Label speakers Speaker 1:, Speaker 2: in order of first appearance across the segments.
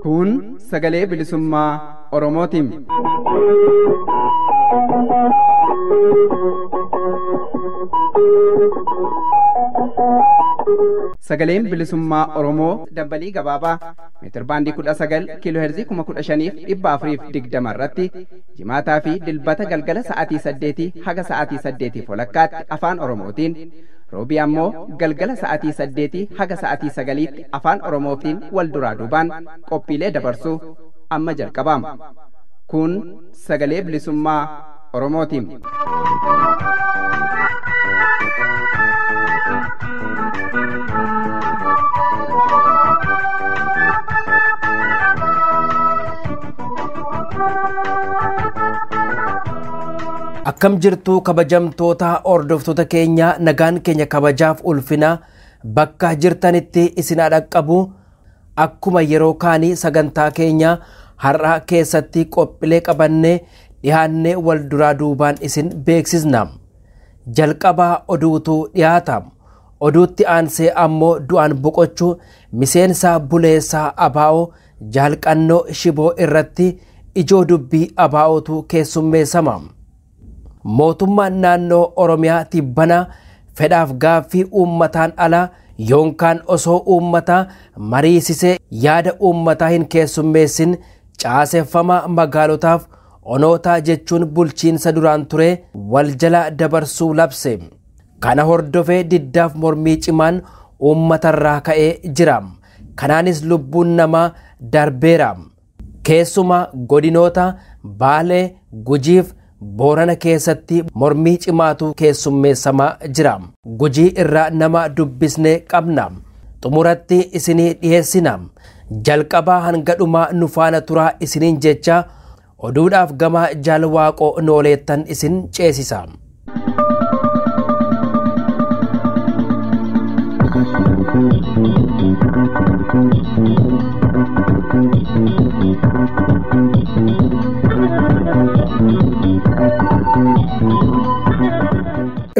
Speaker 1: Kun sagalee bilisummaa Oromootiin. Sagaleen bilisummaa Oromoo dambalii gabaabaa meetir baandii 19 kiiloo heerzii 15,420 irratti jimaataa fi dilbata galgala sa'aatii 8 haga sa'aatii 8:30 afaan Oromootiin roobii ammoo galgala sa'aatii 8 haga sa'aatii 9tti afaan Oromootiin wal duraa duubaan qophiilee dabarsuu amma jalqabama. Kun sagalee bilisummaa Oromootiin.
Speaker 2: Akkam jirtu kabajamtoota hordoftoota keenya, nagaan keenya kabajaaf ulfina bakka jirtanitti isin dhaqqabu. Akkuma yeroo kaanii sagantaa keenya har'a keessatti qophiilee qabannee dhiyaannee wal duraa duubaan isin beeksisna. Jalqabaa oduutu dhiyaata. Oduutti aansee ammoo du'aan boqochuu miseensa buleessaa Abaa'oo Jaalqannoo Shiboo irratti ijoo dubbii Abaa'ootu keessummeessama. Mootummaan naannoo Oromiyaa tibbana fedhaaf gaaffii uummataan ala yookaan osoo uummata mariisisee yaada uummataa hin keessummeessin caaseffama magaalotaaf onoota jechuun bulchiinsa duraan ture wal jala dabarsuu labse. Kana hordofee diddaaf mormii cimaan uummatarraa ka'ee jira. Kanaanis lubbuun namaa darbeera. Keessumaa godinoota Baalee, Gujiif Boorana keessatti mormii cimaatu keessummeessamaa jira. Gujii irraa nama dubbisnee qabna. Xumuratti isinii dhiyeessina. Jalqabaa hanga dhumaa nu faana turaa isiniin jecha oduudhaaf gama Jaalwaaqoo Nooleettan isin ceesisa.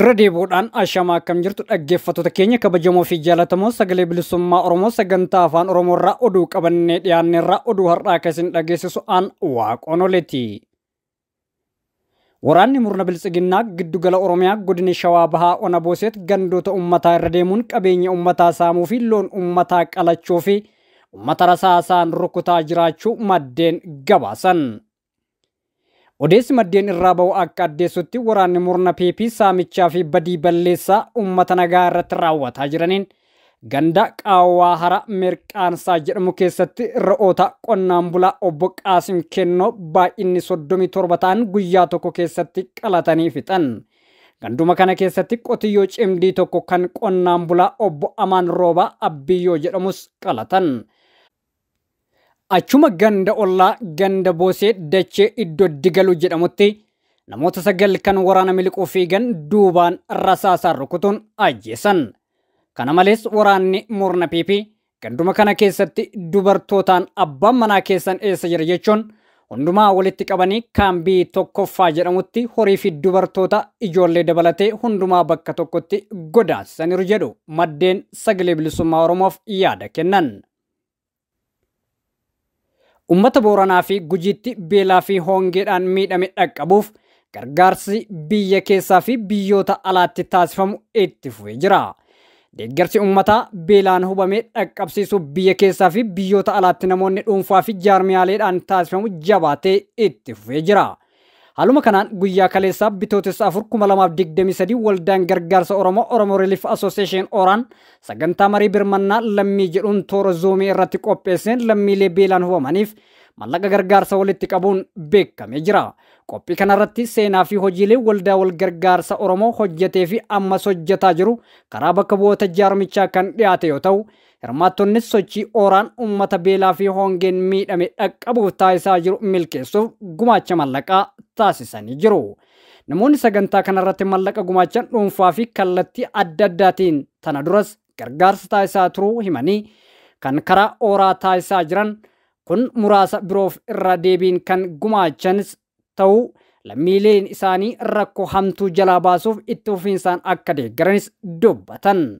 Speaker 3: Irra deebi'uudhaan ashamaa akkam jirtu dhaggeeffattoota keenya kabajamoo fi jaallatamoo sagalee bilisummaa Oromoo sagantaa afaan Oromoo irraa oduu qabannee dhiyaanne irraa oduu har'aa akka isin dhageessisu aan Waaqoon Oleeti. Waraanni murna biltsiginnaa giddugala Oromiyaa godina Shawaa Bahaa Ona Booseet gandoota uummataa irra deemuun qabeenya uummataa saamuu fi loon uummataa qalachuu fi uummata rasaasaan rukutaa jiraachuu maddeen gabaasan. Odeessi maddeen irraa ba'u akka addeessutti waraanni murna PP saamichaa fi badii balleessaa uummata nagaa irratti raawwataa jiraniin ganda Qaawwaa Hara Mirqaansaa jedhamu keessatti re'oota qonnaan bulaa obbo Qaasim Kennoo baay'inni 37 ta'an guyyaa tokko keessatti qalatanii fixan. Ganduma kana keessatti qotiyyoo cimdii tokko kan qonnaan bulaa obbo Amaan Roobaa Abbiyyoo jedhamus qalatan. Achuma ganda ollaa ganda Boosee dachee iddoo Digaluu jedhamutti namoota 9 kan waraana miliquu fiigan duubaan rasaasaan rukutuun ajjeesan. Kana malees waraanni murna PP ganduma kana keessatti dubartootaan abbaan manaa keessan eessa jira jechuun hundumaa walitti qabanii kaambii tokkoffaa jedhamutti horii fi dubartoota ijoollee dabalatee hundumaa bakka tokkotti godaansisaniiru jedhu maddeen sagalee bilisummaa Oromoof yaada kennan. Uummata Booranaa fi Gujiitti beelaa fi hongeedhaan miidhame dhaqqabuuf gargaarsi biyya keessaa fi biyyoota alaatti taasifamu itti fufee jira. Deeggarsi uummataa beelaan hubame dhaqqabsiisuu biyya keessaa fi biyyoota alaatti namoonni dhuunfaa fi jaarmiyaaleedhaan taasifamu jabaatee itti fufee jira. Haaluma kanaan guyyaa kaleessaa bitootessa 4 2023 waldaan gargaarsa Oromoo Oromo Relief Association Oraan sagantaa marii birmannaa lammii jedhuun toora zoomii irratti qopheesseen lammiilee beelaan hubamaniif mallaqa gargaarsa walitti qabuun beekamee jira. Qophii kanarratti seenaa fi hojiilee waldaa wal gargaarsa Oromoo hojjetee fi ammas hojjetaa jiru karaa bakka bu'oota jaarmichaa kan dhiyaate yoo ta'u, hirmaattonnis sochii Oraan uummata beelaa fi hongeen miidhame dhaqqabuuf taasisaa jiru milkeessuuf gumaacha mallaqaa taasisanii jiru. Namoonni sagantaa kanarratti mallaqa gumaachan dhuunfaa fi kallattii adda addaatiin tana duras gargaarsa taasisaa turuu himanii kan karaa Oraa taasisaa jiran Kun muraasa biroof irra deebiin kan gumaachanis ta'uu lammiileen isaanii rakkoo hamtuu jalaa baasuuf itti fufiinsaan akka deeggaranis dubbatan.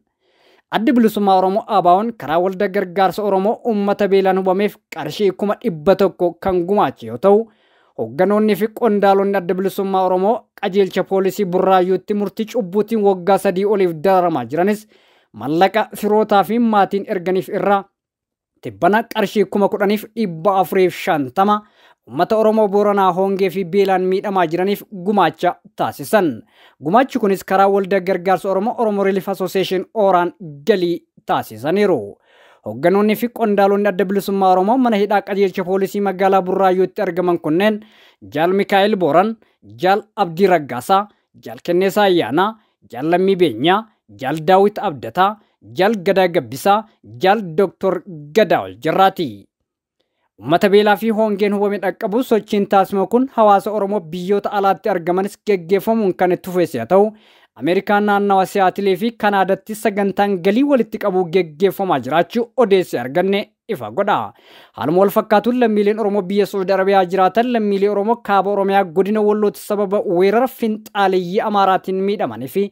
Speaker 3: Addi Bilisummaa Oromoo ABO'n karaa waldaa gargaarsa Oromoo uummata beelaan hubameef qarshii 100,000 kan gumaache yoo ta'u, hoogganoonni fi qondaalonni Adda Bilisummaa Oromoo qajeelcha poolisii Burraayyuutti murtii cubbuutiin waggaa 3 oliif dararamaa jiranis mallaqa firootaa fi maatiin erganiif irraa tibbana qarshii 10,450 uummata Oromoo Booranaa hongee fi beelaan miidhamaa jiraniif gumaacha taasisan. Gumaachi kunis karaa waldaa gargaarsa Oromoo Oromo Relief Association Ooraan galii taasisaniiru. Hoogganoonni fi qondaalonni Adda Bilisummaa Oromoo mana hidhaa qajeelcha poolisii magaalaa Burraayyuutti argaman kunneen Jaal Mikaa'el Booran, Jaal Abdii Raggaasaa, Jaal Kenneesaa Ayyaanaa, Jaal Lammii Beenyaa, Jaal Daawit Abdataa, Jaal Gadaa Gabbisaa, Jaal Dooktor Gadaa Oljirraati. Uummata beelaa fi hongeen hubame dhaqqabu sochiin taasifamu kun hawaasa Oromoo biyyoota alaatti argamanis geggeeffamuun kan itti fufeesse yoo ta'u, Ameerikaan naannawa Siyaatilee fi Kanaadaatti sagantaan galii walitti qabuu geggeeffamaa jiraachuu odeesse arganne ifa godha. Haaluma wal fakkaatuun lammiileen Oromoo biyya Saudi Arabiyaa jiraatan lammiilee Oromoo kaaba Oromiyaa godina Wallootti sababa weerara finxaaleeyyii Amaaraatiin miidhamanii fi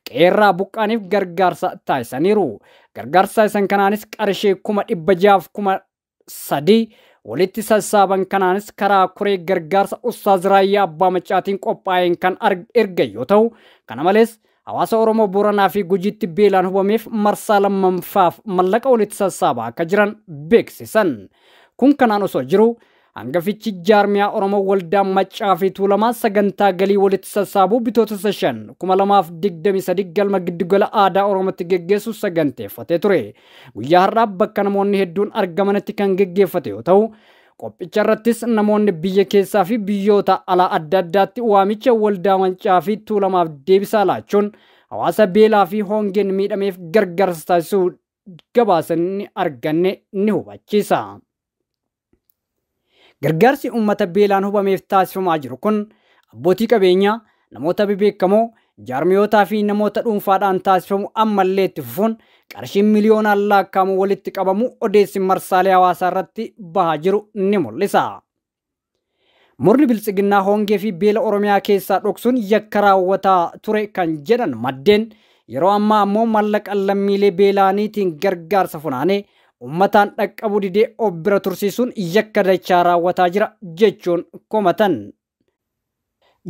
Speaker 3: qeerraa buqqaaniif gargaarsa taasisaniiru. Gargaarsa taasisan kanaanis qarshii 603,000 walitti sassaaban kanaanis karaa koree gargaarsa Ustaaz Raayyaa Abbaa Maccaatiin qophaa'een kan erga yoo ta'u, kana malees hawaasa Oromoo Booranaa fi Gujiitti beelaan hubameef marsaa lammaffaaf mallaqa walitti sassaabaa akka jiran beeksisan. Kun kanaan osoo jiru hangafichi jaarmiyaa Oromoo Waldaa Maccaa fi Tuulamaa sagantaa galii walitti sassaabuu bitoota 5 2023 galma giddugala aadaa Oromootti geggeessu saganteeffatee ture. Guyyaa har'aa bakka namoonni hedduun argamanitti kan geggeeffate yoo ta'u, qophicha irrattis namoonni biyya keessaa fi biyyoota alaa adda addaatti waamicha Waldaa Maccaa fi Tuulamaaf deebisaa laachuun hawaasa beelaa fi hongeen miidhameef gargaarsa taasisuu gabaasan arganne ni hubachiisa. Gargaarsi uummata beelaan hubameef taasifamaa jiru kun abbootii qabeenyaa, namoota bebeekamoo, jaarmiyootaa fi namoota dhuunfaadhaan taasifamu ammallee itti fufuun qarshiin miliyoonaan lakkaa'amu walitti qabamu odeessi marsaalee hawaasaa irratti bahaa jiru ni mul'isa. Murni biltsiginnaa hongee fi beela Oromiyaa keessaa dhoksuun yakka raawwataa ture kan jedhan maddeen yeroo ammaa ammoo mallaqa lammiilee beelaaniitiin gargaarsa funaanee uummataan dhaqqabuu didee of bira tursiisuun yakka dachaa raawwataa jira jechuun komatan.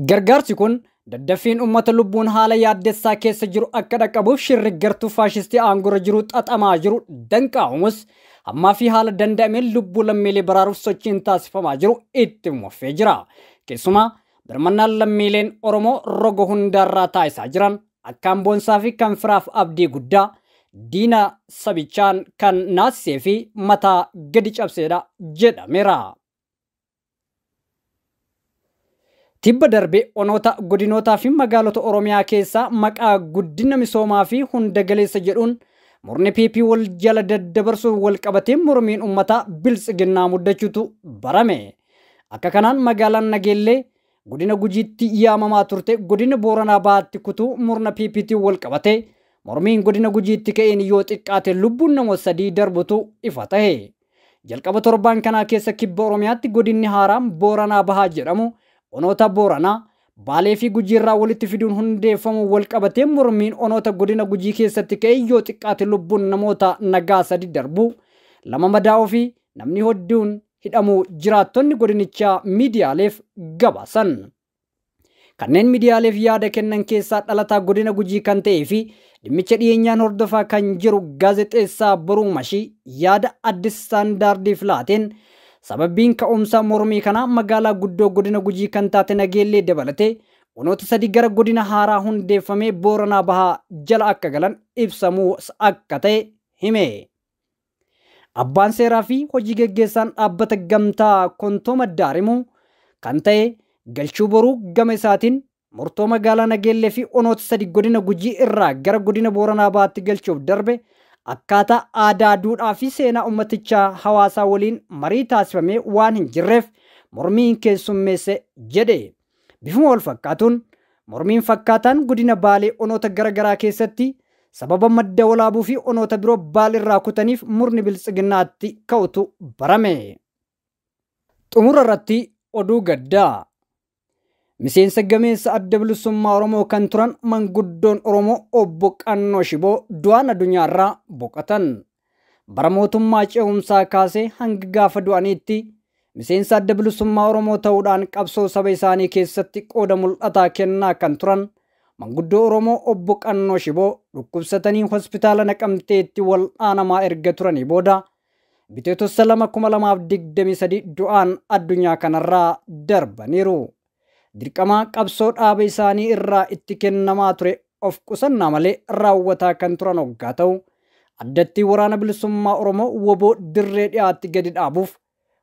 Speaker 3: Gargaarsi kun daddaffiin uummata lubbuun haala yaaddessaa keessa jiru akka dhaqqabuuf shirri gartuu faashistii aangorra jiru xaxamaa jiru danqa'umus ammaa fi haala danda'ameen lubbuu lammiilee baraaruuf sochiin taasifamaa jiru itti fufee jira. Keessumaa birmannaan lammiileen Oromoo roga hundaarraa taasisaa jiran akkaan boonsaa fi kan firaaf abdii guddaa diina sabichaan kan naasisee fi mataa gadi cabseedha jedhameera. Tibba darbe onoota godinootaa fi magaalota Oromiyaa keessaa maqaa guddina misoomaa fi hunda galeessa jedhuun murni PP wal jala daddabarsuun wal qabatee mormiin uummataa biltsiginnaa muddachuutu barame. Akka kanaan magaalaan Nageellee godina Gujiitti yaamamaa turte godina Booranaa Bahaatti kutuu murna PPT wal qabatee mormiin godina Gujiitti ka'een yoo xiqqaate lubbuun namoota 3 darbutu ifa tahe. Jalqaba torbaan kanaa keessa kibba Oromiyaatti godinni haaraan Booranaa Bahaa jedhamu onoota Booranaa, Baalee fi Gujiirraa walitti fiduun hundeeffamu wal qabatee mormiin onoota godina Gujii keessatti ka'e yoo xiqqaate lubbuun namoota nagaa 3 darbu, 2 madaa'uu fi namni hedduun hidhamuu jiraattonni godinichaa miidiyaaleef gabaasan. Kanneen miidiyaaleef yaada kennan keessaa dhalataa godina Gujii kan ta'ee fi dhimmicha dhiyeenyaan hordofaa kan jiru gaazexeessaa Boruu Mashii yaada Addis Standardiif laateen sababiin ka'umsa mormii kanaa magaalaa guddoo godina Gujii kan taate Nageellee dabalatee onoota 3 gara godina haaraa hundeeffamee Booranaa Bahaa jala akka galan ibsamuu akka ta'e hime. Abbaan seeraa fi hojii geggeessaan dhaabbata gamtaa Kontooma Daarimuu kan ta'e Galchuu Boruu gama isaatiin murtoo magaalaa Nageellee fi onoota 3 godina Gujii irraa gara godina Booranaa Bahaatti galchuuf darbe akkaataa aadaa, duudhaa fi seenaa uummatichaa hawaasaa waliin marii taasifamee waan hin jirreef mormiin keessummeesse jedhe. Bifuma wal fakkaatuun mormiin fakkaataan godina Baalee onoota garaagaraa keessatti sababa madda walaabuu fi onoota biroo Baalirraa kutaniif murni biltsiginnaatti ka'utu barame. Xumura irratti oduu gaddaa. Miseensa gameessa Adda Bilisummaa Oromoo kan turan manguddoon Oromoo Obbo Qannoo Shiboo du'aan addunyaarraa boqotan. Bara mootummaa ce'umsaa kaasee hanga gaafa du'aniitti miseensa Adda Bilisummaa Oromoo ta'uudhaan qabsoo saba isaanii keessatti qooda mul'ataa kennaa kan turan manguddoo Oromoo Obbo Qannoo Shiboo dhukkubsatanii hospitaala Naqamteetti wal'aanamaa erga turanii booda Bitootessa 2, 2023 du'aan addunyaa kanarraa darbaniiru. Dirqama qabsoo dhaaba isaanii irraa itti kennamaa ture of qusannaa malee raawwataa kan turan hoggaa ta'u, addatti waraana bilisummaa Oromoo WBO dirree dhiyaatti gadi dhaabuuf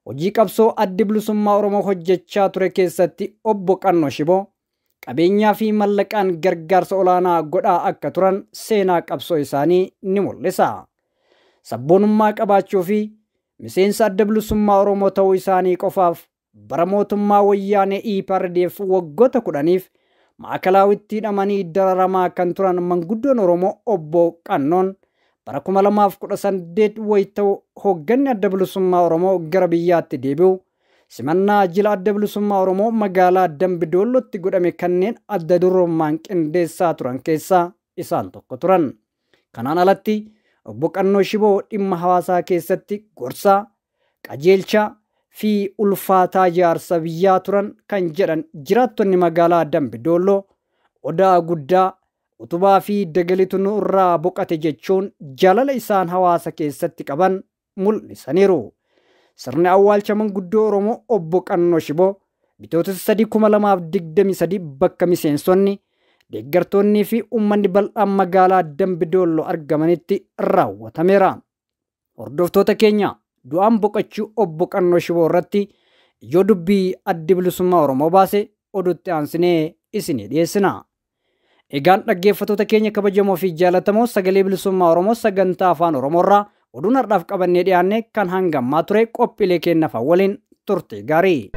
Speaker 3: hojii qabsoo addi bilisummaa Oromoo hojjechaa ture keessatti Obbo Qannoo Shiboo qabeenyaa fi mallaqaan gargaarsa olaanaa godhaa akka turan seenaa qabsoo isaanii ni mul'isa. Sabboonummaa qabaachuu fi miseensa Adda Bilisummaa Oromoo ta'uu isaanii qofaaf bara mootummaa wayyaanee EPRDF waggoota 10f maakalaawwitti hidhamanii dararamaa kan turan manguddoon Oromoo Obbo Qannoon bara 2018 wayita hoogganni Adda Bilisummaa Oromoo gara biyyaatti deebi'u simannaa jila Adda Bilisummaa Oromoo magaalaa Dambidoollotti godhame kanneen adda durummaan qindeessaa turan keessaa isaan tokko turan. Kanaan alatti Obbo Qannoo Shiboo dhimma hawaasaa keessatti gorsaa, qajeelchaa fi ulfaataa jaarsa biyyaa turan kan jedhan jiraattonni magaalaa Dambidolloo odaa guddaa utubaa fi dagalitu nu irraa boqate jechuun jaalala isaan hawaasa keessatti qaban mul'isaniiru. Sirni awwaalcha manguddoo Oromoo Obbo Qannoo Shiboo Bitootessa 3, 2023 bakka miseensonni, deeggartoonnii fi uummanni bal'aan magaalaa Dambidolloo argamanitti raawwatameera. Hordoftoota keenya, du'aan boqochuu Obbo Qannoo Shiboo irratti ijoo dubbii Addi Bilisummaa Oromoo baase oduutti aansinee isinii dhiyeessina. Egaan dhaggeeffattoota keenya kabajamoo fi jaallatamoo sagalee bilisummaa Oromoo sagantaa afaan Oromoorraa oduun har'aaf qabannee dhiyaanne kan hanga ammaa ture qophiilee keenyaaf waliin turte gaarii.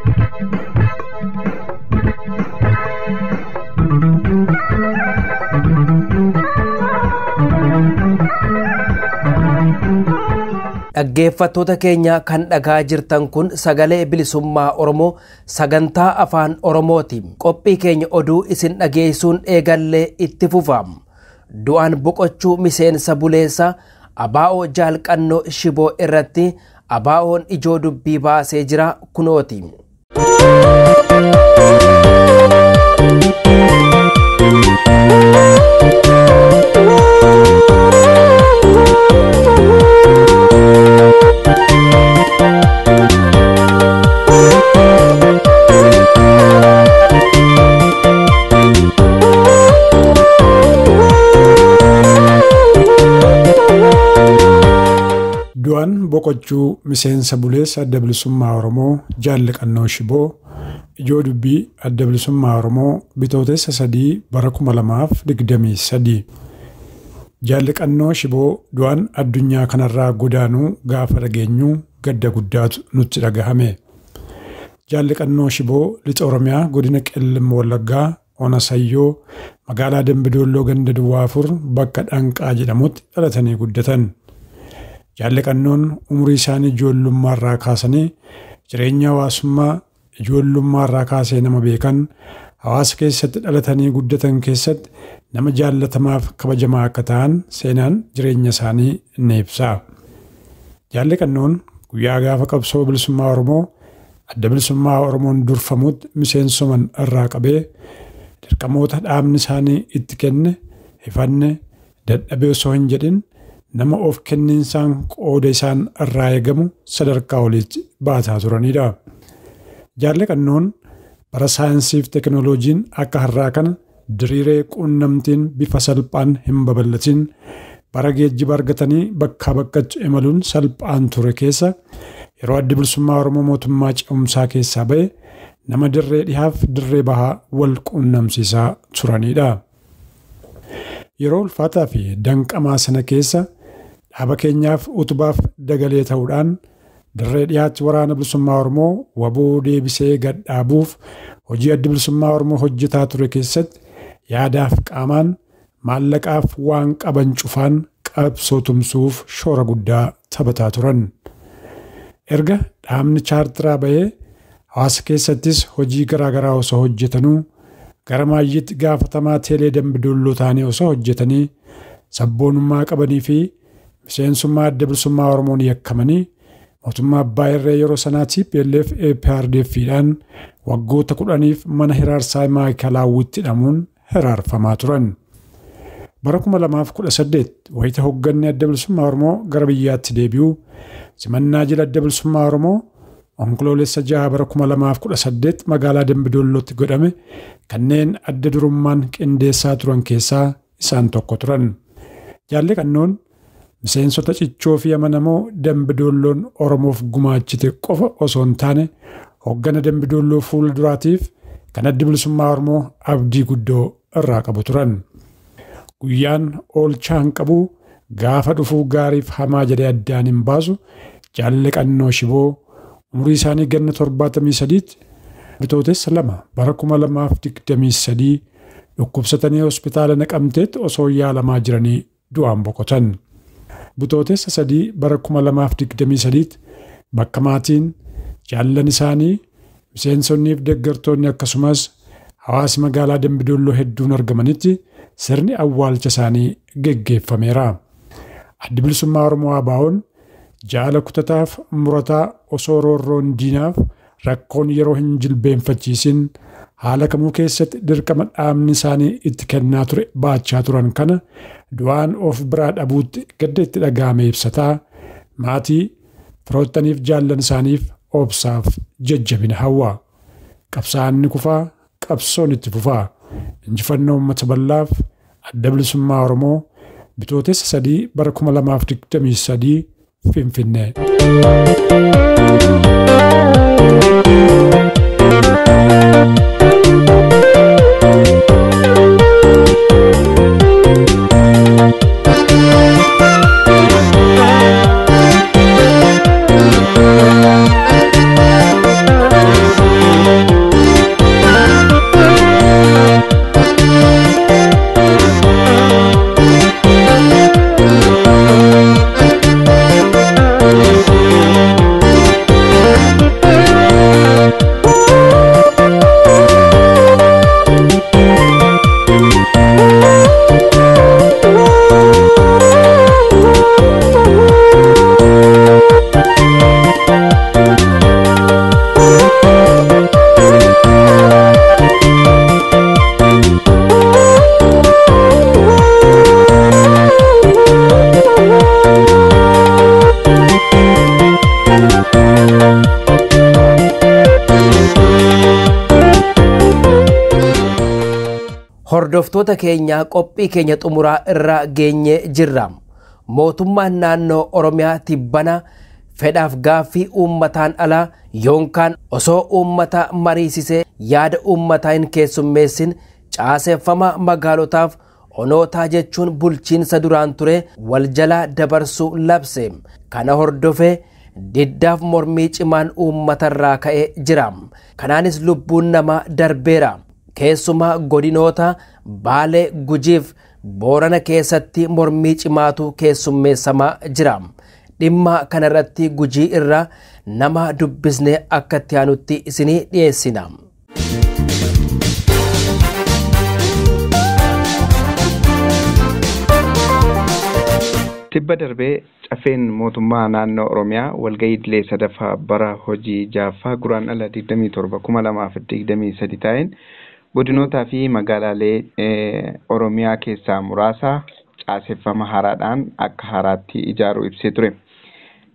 Speaker 2: Dhaggeeffattoota keenya kan dhagaa jirtan kun sagalee bilisummaa Oromoo sagantaa afaan Oromooti. Qophii keenya oduu isin dhageessuun eegallee itti fufa. Du'aan boqochuu miseensa buleessa Abaa'oo Jaalqannoo Shiboo irratti Abaa'oon ijoo dubbii baasee jira kunooti.
Speaker 4: Du'aan boqochuu miseensa buleessa Adda Bilisummaa Oromoo Jaalqannoo Shiboo ijoo dubbii Adda Bilisummaa Oromoo Bitootessa 3 bara 2023. Jaalqannoo Shiboo du'aan addunyaa kanarraa godaanuu gaafa dhageenyu gadda guddaatu nutti dhagahame. Jaalqannoo Shiboo lixa Oromiyaa godina Qellem Wallaggaa Ona Sayyoo magaalaa Dambidolloo ganda Duwwaa 4 bakka Dhanqaa jedhamutti dhalatanii guddatan. Jaalqannoon umurii isaanii ijoollummaarraa kaasanii jireenya hawaasummaa ijoollummaarraa kaasee nama beekan hawaasa keessatti dhalatanii guddatan keessatti nama jaallatamaaf kabajamaa akka ta'an seenaan jireenya isaanii ni ibsa. Jaalqannoon guyyaa gaafa qabsoo bilisummaa Oromoo Adda Bilisummaa Oromoon durfamutti miseensuman irraa qabee dirqamoota dhaabni isaanii itti kenne hifanne dadhabee osoo hin jedhin nama of kenniinsaan qooda isaan irraa eegamu sadarkaa oliitti baataa turanidha. Jaalqannoon bara saayinsiif teekinooloojiin akka har'aa kana diriiree quunnamtiin bifa salphaan hin babal'atin bara geejjiba argatanii bakkaa bakkatti imaluun salphaan ture keessa yeroo Addi Bilisummaa Oromoo mootummaa ce'umsaa keessaa ba'e nama dirree dhihaaf dirree bahaa wal quunnamsiisaa turanidha. Yeroo ulfaataa fi danqamaa sana keessa dhaaba keenyaaf utubaaf dagalee ta'uudhaan dirree dhiyaatti waraana bilisummaa Oromoo waboo deebisee gad dhaabuuf hojii Addi Bilisummaa Oromoo hojjetaa ture keessatti yaadaaf qaamaan maallaqaaf waan qaban cufaan qabsoo tumsuuf shoora guddaa taphataa turan. Erga dhaabni chaartiraa ba'ee Hawaasa keessattis hojii garaagaraa osoo hojjetanuu gara maayyiitti gaafatamaa teelee Dambidolloo ta'anii osoo hojjetanii sabboonummaa qabanii fi miseensummaa Adda Bilisummaa Oromoon yakkamanii mootummaa abbaa irree yeroo sanaa TPLF APRDF-dhaan waggoota 10f mana hiraarsaa maayikalaawwitti hidhamuun hiraarfamaa turan. Bara 2018 wayita hoogganni Adda Bilisummaa Oromoo gara biyyaatti deebi'u simannaa jila Adda Bilisummaa Oromoo Onkoloolessa 6 bara 2018 magaalaa Dambidollootti godhame kanneen adda durummaan qindeessaa turan keessaa isaan tokko turan. Jaalli Qannoon miseensota cichoo fi amanamoo Dambidolloon Oromoof gumaachite qofa osoo hin taane hooggana Dambidolloo fuula duraatiif kan Adda Bilisummaa Oromoo abdii guddoo irraa qabu turan. Guyyaan oolchaa hin qabu gaafa dhufuu gaariif hamaa jedhee addaan hin baasu Jaalli Qannoo Shiboo umurii isaanii ganna 73 bitootessa 2 bara 2023 dhukkubsatanii hospitaala Naqamteetti osoo yaalamaa jiranii du'aan boqotan. Bitootessa 3 bara 2023 bakka maatiin jaallan isaanii miseensonnii fi deeggartoonni akkasumas hawaasi magaalaa Dambidolloo hedduun argamanitti sirni awwaalcha isaanii geggeeffameera. Addi Bilisummaa Oromoo ABO'n jaala kutataaf murataa osoo roorroon diinaaf rakkoon yeroo hin jilbeenfachiisin haala kamuu keessatti dirqama dhaabni isaanii itti kennaa ture baachaa turan kana du'aan of biraa dhabuutti gadda itti dhaga'ame ibsataa maatii firoottaniif jaallan isaaniif obsaaf jajjabina hawwa. Qabsaa'onni kufaa qabsoon itti fufaa. Injifannoo uummata bal'aaf Adda Bilisummaa Oromoo bitootessa 3 bara 2023 Finfinnee.
Speaker 2: Hordoftoota keenya qophii keenya xumuraa irra geenyee jirra. Mootummaan naannoo Oromiyaa tibbana fedhaaf gaaffii uummataan ala yookaan osoo uummata mariisisee yaada uummataa hin keessummeessin caaseeffama magaalotaaf onootaa jechuun bulchiinsa duraan ture wal jalaa dabarsuu labse. Kana hordofee diddaaf mormii cimaan uummatarraa ka'ee jira. Kanaanis lubbuun namaa darbeera. Keessumaa godinoota Baalee, Gujiif Boorana keessatti mormii cimaatu keessummeessamaa jira. Dhimma kanarratti Gujii irraa nama dubbisnee akka itti aanutti isinii dhiyeessina.
Speaker 1: Tibba darbee caffeen mootummaa naannoo Oromiyaa walgahii idilee sadaffaa bara hojii jaaffaa guraandhala 27 2023 taa'een godinootaa fi magaalaalee Oromiyaa keessaa muraasa caaseffama haaraadhaan akka haaraatti ijaaruu ibsee ture.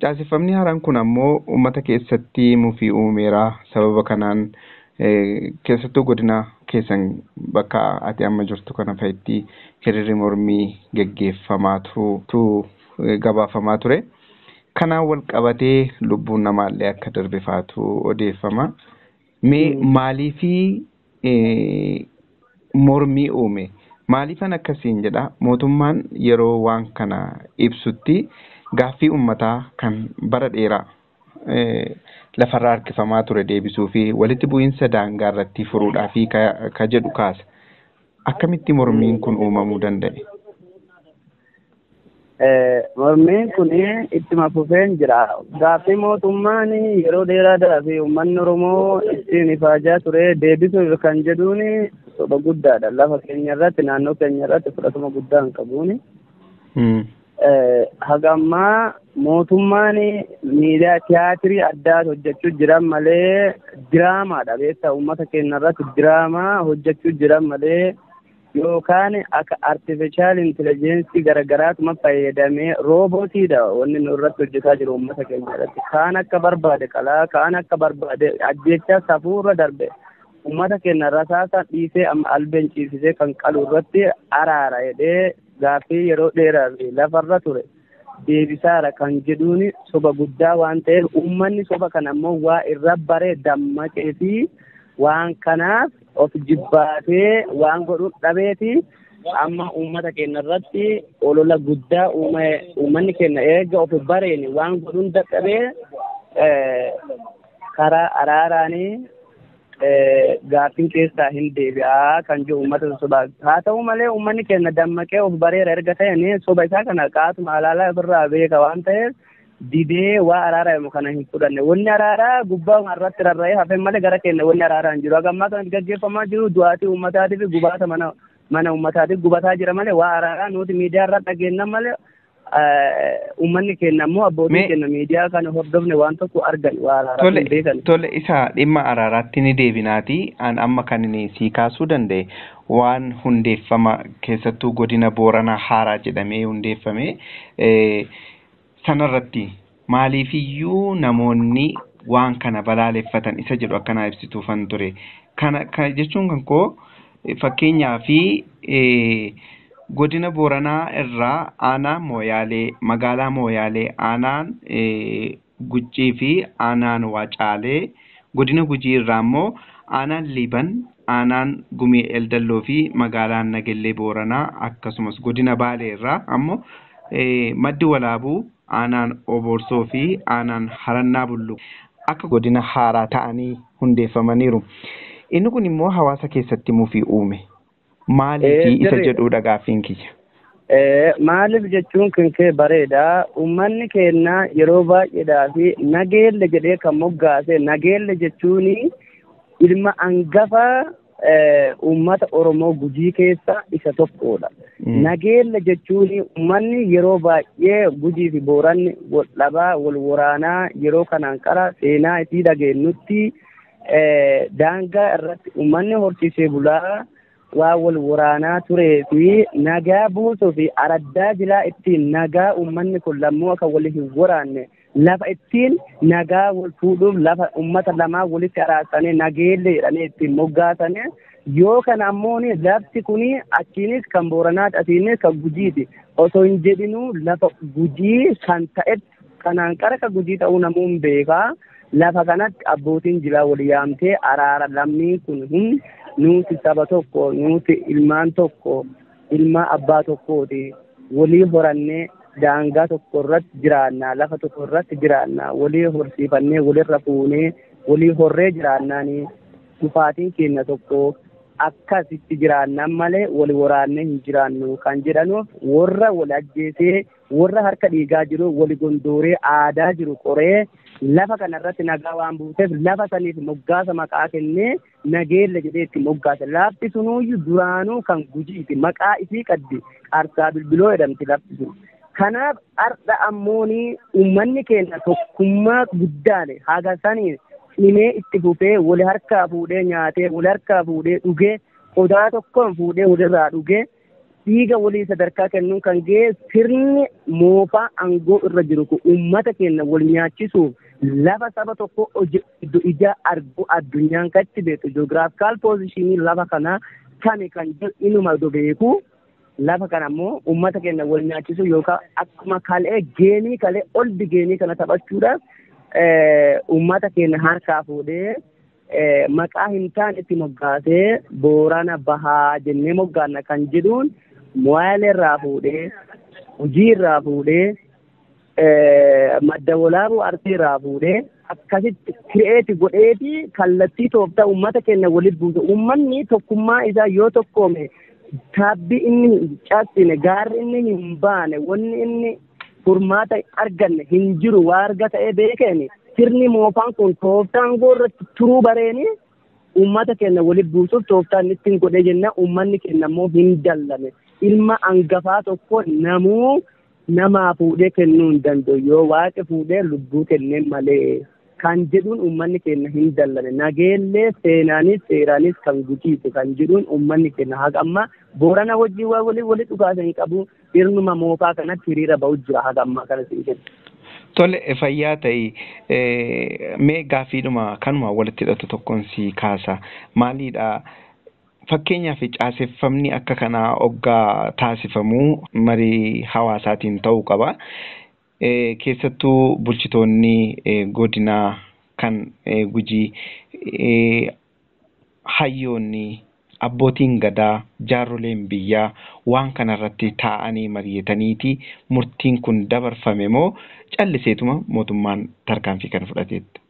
Speaker 1: Caaseffamni haaraan kun ammoo uummata keessatti mufii uumeera. Sababa kanaan keessattuu godina keessan bakka ati amma jirtu kana fa'itti hiriirri mormii geggeeffamaa tu gabaafamaa ture. Kanaan wal qabatee lubbuun namaallee akka darbe faatu odeeffama. Mee maaliifi mormii uume? Maaliifan akkasiin jedha? Mootummaan yeroo waan kana ibsutti gaaffii uummataa kan bara dheeraa lafarraa harkifamaa ture deebisuu fi walitti bu'iinsa daangaa irratti furuudhaa fi ka jedhu kaasa. Akkamitti mormiin kun uumamuu danda'e?
Speaker 5: Mormiin kun ittuma fufeen jira. Gaaffii mootummaan yeroo dheeraadhaa fi uummanni Oromoo ittiin ifaajaa ture deebisuuf kan jedhuun soba guddaadha. Lafa keenya irratti, naannoo keenya irratti fudhatama guddaa hin qabuuni. Haga ammaa mootummaan miidiyaa tiyaatirii addaa hojjechuu jiran malee diraamaadha beektaa, uummata keenya irratti diraamaa hojjechuu jiran malee yookaan akka artificial intelligence garagaraatuma fayyadamee roobootiidha wanni nu irratti hojjetaa jiru uummata keenya irratti. Kaan akka barbaade qalaa, kaan akka barbaade ajjechaa safuurra darbe uummata keenya rasaasa dhiisee amma albeen ciisisee kan qalu irratti araara jedhee gaaffii yeroo dheeraa fi lafarra ture deebisaara kan jedhuun soba guddaa waan ta'eef uummanni soba kana ammoo waa irra baree dammaqee fi waan kanaaf of jibbaatee waan godhuun dhabeeti amma uummata keenya irratti olola guddaa uummanni keenya eega of bareen waan godhuun dadhabee karaa araaraanii gaaffiin keessaa hin deebi'aa kan jiru uummata soba. Haa ta'u malee uummanni keenya dammaqee of bareera erga ta'een soba isaa kana qaatuma alaalaa ofirraa beeka waan ta'eef didee waa araaraa yommuu kana hin fudhanne. Wanni araaraa gubbaa irratti rarra'ee hafee malee gara keenya wanni araaraa hin jiru. Haga ammaa kanatti gaggeeffamaa jiru du'aatii uummataatii fi gubaata mana uummataatiif gubataa jira malee waa araaraa nuti miidiyaa irra dhageenna malee uummanni keenya ammoo abbootiin keenya miidiyaa kana hordofne waan tokko argan waa araaraa hin beekan.
Speaker 6: Tole, isa dhimma araaraatti ni deebinaati. An amma kan inni sii kaasuu danda'e waan hundeeffama keessattuu godina Booranaa Haaraa jedhamee hundeeffame sanarratti maaliifiyyuu namoonni waan kana balaaleffatan isa jedhu akkanaa ibsituufan ture. Kana jechuun kan koo fakkeenyaa fi godina Booranaa irraa aanaa Mooyaalee, magaalaa Mooyaalee, aanaan Guccii fi aanaan Waacaalee, godina Gujii irraa immoo aanaan Liiban, aanaan Gumii Eldalloo fi magaalaan Nagellee Booranaa, akkasumas godina Baalee irraa ammoo maddi Walaabuu, aanaan Oborsoo fi aanaan Harannaa Bullu akka godina haaraa ta'anii hundeeffamaniiru. Inni kun immoo hawaasa keessatti mufii uume. Maaliif isa jedhudha gaaffiin kiyya.
Speaker 5: Maaliif jechuun kan kee bareeda. Uummanni keenya yeroo baay'eedhaa fi nageelle jedhee kan moggaase nageelle jechuun ilma hangafa uummata Oromoo Gujii keessa isa tokkodha. Nageelle jechuun uummanni yeroo baay'ee Gujii fi Booranni wal dhabaa wal waraanaa yeroo kanaan qara seenaa isii dhageenyutti daangaa irratti uummanni horsiisee bulaa waa wal waraanaa turee fi nagaa buusuu fi araddaa jilaa ittiin nagaa uummanni kun lammuu akka wal hin waraanne lafa ittiin nagaa wal fuudhuuf lafa uummata lamaa walitti araarsanii nageelle jedhanii ittiin moggaasanii yoo kana ammoo lafti kun achiinis kan Booranaati asiinis kan Gujiiti osoo hin jedhinuu lafa Gujii kan ta'etti kanaan qara kan Gujii ta'uu namuun beekaa. Lafa kanatti abbootiin jilaa wal yaamtee araara lammiin kun hundi nuti saba tokko, nuti ilmaan tokko, ilma abbaa tokkooti, walii horannee daangaa tokko irratti jiraannaa, lafa tokko irratti jiraannaa, walii horsiifannee, walirra fuunee, walii horree jiraannaani dhufaatiin keenya tokko akkasitti jiraannaan malee wal waraannee hin jiraannu kan jedhanuuf warra wal ajjeesee warra harka dhiigaa jiru wal gondooree aadaa jiru qoree lafa kanarratti nagaa waan buuseef lafa saniif moggaasa maqaa kennee nageelle jedhee itti moggaase. Lafti sunuyyuu duraanuu kan Gujiiti, maqaa isii qabdi, Qarsaa Bilbiloo jedhamti lafti sun. Kanaaf har'a ammooni uummanni keenya tokkummaa guddaan haga saniin dhimee itti fufee wal harkaa fuudhee nyaatee wal harkaa fuudhee dhugee qodaa tokkoon fuudhee walirraa dhugee dhiiga walii sadarkaa kennuun kan ga'e sirni moofaa aangoo irra jiru kun uummata keenya wal nyaachisuuf lafa saba tokko ija argu addunyaan kan itti beektu ji'oogiraafikaal poozishinii lafa kanaa kami kan jedhu inuma beeku lafa kana ammoo uummata keenya wal nyaachisuu yookaan akkuma kalee geenii kalee oldi geenii kana taphachuudhaaf uummata keenya harkaa fuudhee maqaa hin taane itti moggaasee Boorana Bahaa jennee moggaanna kan jedhuun Moyaalee irraa fuudhee Gujii irraa fuudhee madda Walaabuu Arsii irraa fuudhee akkasitti kireeti godheeti kallattii tooftaa uummata keenya walitti buuse. Uummanni tokkummaa isaa yoo tokkoome Taabbii inni hin cabsine, gaarri inni hin baane, wanni inni furmaata arganne hin jiru waa arga ta'ee beekeen sirni moofaan kun tooftaan goorratti turuu bareeni uummata keenya walitti buusuuf tooftaan ittiin godhee jenna. Uummanni keenya immoo hin dallame. Ilma angafaa tokko namuu namaa fuudhee kennuu hin danda'u, yoo waaqi fuudhee lubbuu kennee malee kan jedhuun uummanni keenya hin dallame. Nageellee seenaanis seeraanis kan gujiitu kan jedhuun uummanni keenya haga ammaa Boorana wajjin waa walii dhugaasa hin qabu. Sirnuma moofaa kanatti hiriira ba'u jira haga ammaa kana siin kennu.
Speaker 6: Tole, fayyaa ta'i. Mee gaaffiidhuma kanuma walitti hidhatu tokkoon si kaasa. Maaliidha? Fakkeenyaaf caaseffamni akka kanaa hoggaa taasifamu marii hawaasaatiin ta'uu qaba. Keessattuu bulchitoonni godinaa kan Gujii, hayyoonni, abbootiin gadaa, jaarroleen biyyaa waan kanarratti taa'anii mari'ataniiti murtiin kun dabarfame moo calliseetuma mootummaan tarkaanfii kana fudhateetti?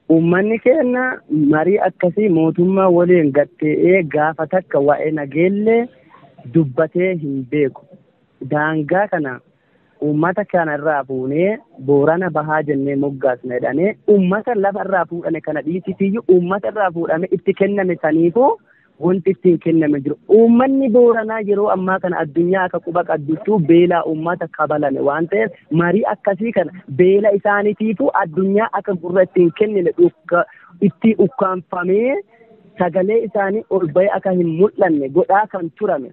Speaker 5: Uummanni keenya marii akkasii mootummaa waliin gatta'ee gaafa takka waa'ee nageellee dubbatee hin beeku. Daangaa kana uummata kana irraa fuunee Boorana Bahaa jennee moggaasna jedhanii uummata lafa irraa fuudhame kana dhiisitiyyuu uummata irraa fuudhame itti kenname saniifuu wanti ittiin kenname jiru. Uummanni Booranaa yeroo ammaa kana addunyaa akka quba qabduttuu beelaa uummata kabalame waan ta'eef marii akkasii kana beela isaaniitiifuu addunyaa akka gurra ittiin kennine itti ukkaanfamee sagalee isaanii ol ba'ee akka hin mul'anne godhaa kan turame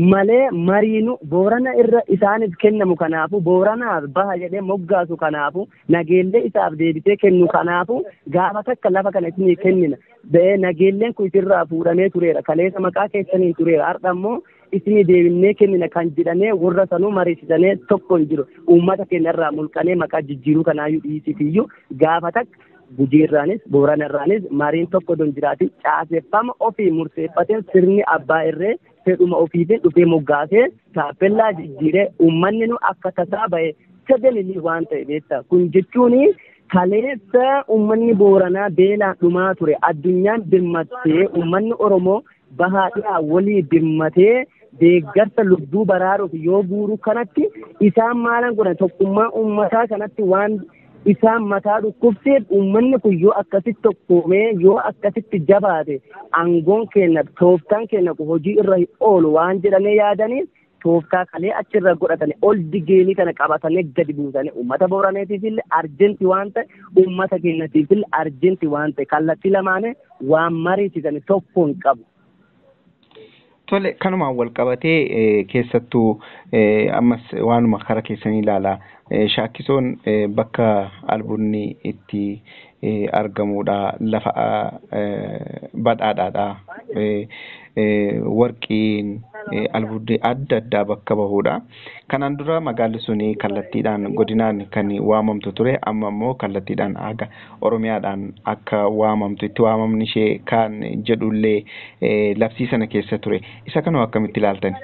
Speaker 5: malee mariinu Boorana irra isaaniif kennamu kanaafu Booranaaf baha jedhee moggaasu kanaafu nageellee isaaf deebisee kennu kanaafu gaafa takka lafa kana isinii kennina. Ba'ee nageelleen kun isinirraa fuudhamee tureera, kaleessa maqaa keessaniin tureera, har'a immoo isinii deebinnee kennina kan jedhamee warra sanuu mariisisanii tokko hin jiru. Uummata keenya irraa mulqanee maqaa jijjiiruu kanaayyuu dhiisitiyyuu gaafa takka Gujiirraanis Booranarraanis mariin tokko don jiraati caaseffama ofii murteeffateen sirni abbaa irree fedhuma ofiitiin dhufee moggaasee taappellaa jijjiiree uummanni nu akka tasaa ba'e sagalii waan ta'e beektaa. Kun jechuun kaleessa uummanni Booranaa beelaan dhumaa ture, addunyaan birmattee uummanni Oromoo bahaa dhiyaa walii birmatee deeggarsa lubbuu baraaruuf yoo guuru kanatti isaan maalan godhan tokkummaa uummataa kanatti waan isaan mataa dhukkubseef uummanni kun yoo akkasitti tokkoomee yoo akkasitti jabaate aangoon keenya tooftaan keenya hojii irra hin oolu waan jedhamee yaadaniif tooftaa kalee achirra godhatanii ol digeenii kana qabatanii gadi buusanii uummata Booraneetiif illee arjenti waan ta'e uummata keenyatiif illee arjenti waan ta'e kallattii lamaanii waan mariisisanii tokko hin qabu.
Speaker 6: Tole, kanumaan wal qabatee keessattuu ammas waanuma kara keessanii ilaala. Shaakkisoon bakka albuudni itti argamudha. Lafa badhaadhaadha. Warqiin albuudni adda addaa bakka bahudha. Kanaan dura magaalli suni kallattiidhaan godinaan kan waamamtu ture. Amma immoo kallattiidhaan akka Oromiyaadhaan akka waamamtu itti waamamni ishee kan jedhullee labsii sana keessa ture. Isa kanoo akkamitti ilaaltani?